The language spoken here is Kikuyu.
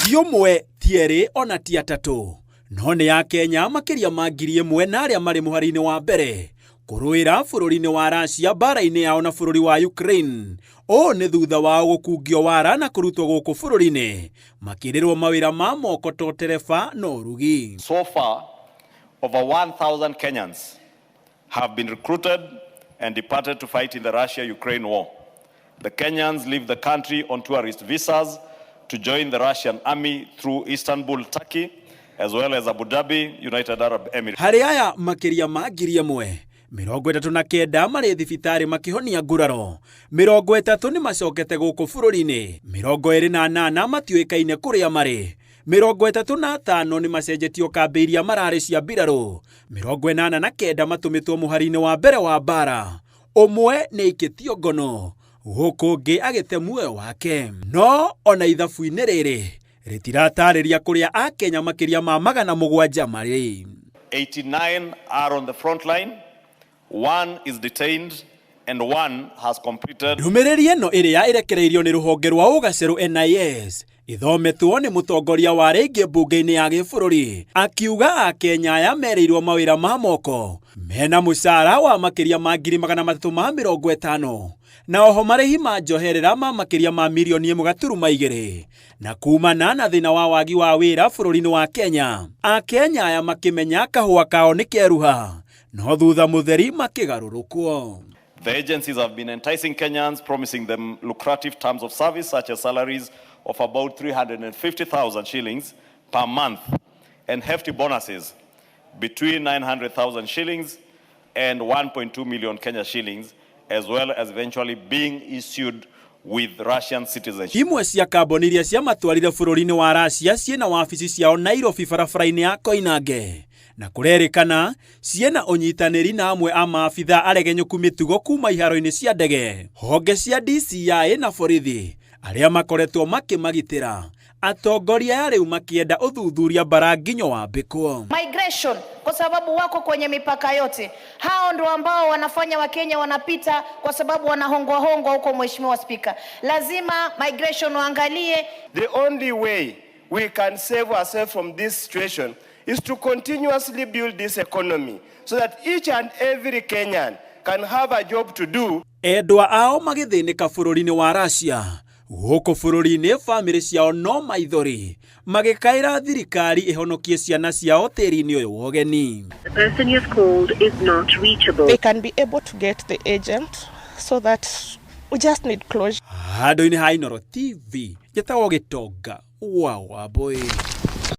Ti ũmwe, ti erĩ ona ti atatũ, no nĩ Akenya makĩria ma 1000 na arĩa marĩ mũhari-inĩ wa mbere kũrũĩra bũrũri-inĩ wa Russia mbara-inĩ yao na bũrũri wa Ukraine. Ũũ nĩ thutha wao gũkungio wara na kũrutwo gũkũ bũrũri-inĩ makĩrĩrwo mawĩra ma moko ta ũtereba na ũrugi. So far, over 1,000 Kenyans have been recruited and departed to fight in the Russia-Ukraine war. The Kenyans leave the country on tourist visas to join the Russian army through Istanbul, Turkey, as well as Abu Dhabi, United Arab Emirates. Harĩ aya makĩria ma 1039 marĩ thibitarĩ makĩhonia nguraro, 30 nĩ macokete gũkũ bũrũri-inĩ, 28 matiũĩkaine kũrĩa marĩ, 35 nĩ macenjetio kambĩ iria mararĩ cia mbirarũ, 89 matũmĩtwo mũhari-inĩ wa mbere wa mbara, ũmwe nĩ aikĩtio ngono, gũkũ ũngĩ agĩte muoyo wake. No ona ithabu-inĩ rĩrĩ rĩtiratarĩria kũrĩa Akenya makĩria ma 700 marĩ. 89 are on the front line, one is detained and one has completed. Ndũmĩrĩri ĩno ĩrĩa ĩrekereirio nĩ rũhonge rwa ũgacerũ NIS ithometwo nĩ mũtongoria wa rĩngĩ mbunge-inĩ ya gĩbũrũri akiuga Akenya aya merĩirwo mawĩra ma moko mena mũcara wa makĩria ma 350,000 na oho marĩhi ma njoherera ma makĩria ma mirioni 1.2 na kumana na thĩna wa wagi wa wĩra bũrũri-inĩ wa Kenya. Akenya aya makĩmenya kahũa kao nĩ keruha no thutha mũtheri makĩgarũrũkwo. The agencies have been enticing Kenyans, promising them lucrative terms of service such as salaries of about 350,000 shillings per month and hefty bonuses between 900,000 shillings and 1.2 million Kenya shillings, as well as eventually being issued with Russian citizenship. Imwe cia kambuni iria ciamatwarire bũrũri-inĩ wa Russia ciĩna wabici ciao Nairobi barabara-inĩ ya Koinange na kũrerĩkana ciĩna ũnyitanĩri na amwe a maabitha aregenyũku mĩtugo kuma iharo-inĩ cia ndege, honge cia DCI na borithi arĩa makoretwo makĩmagitĩra. Atongoria aya rĩu makĩenda ũthuthuria mbara nginyo wambĩkwo. Migration kwa sababu wako kwenye mipaka yote. Hao ndio ambao wanafanya Wakenya wanapita kwa sababu wanahongwa hongwa huko. Mheshimiwa Spika, lazima migration waangalie. The only way we can save ourselves from this situation is to continuously build this economy so that each and every Kenyan can have a job to do. Endwa ao magĩthĩnĩka bũrũri-inĩ wa Russia, gũkũ bũrũri-inĩ bamĩrĩ ciao no maithori magĩkaĩra thirikari ĩhonokie ciana ciao tĩri-inĩ ũyũ wa ũgeni. The person you've called is not reachable. They can be able to get the agent so that we just need closure. Handũ-inĩ ha Inooro TV, njĩtagwo Gĩtonga wa Wambũi.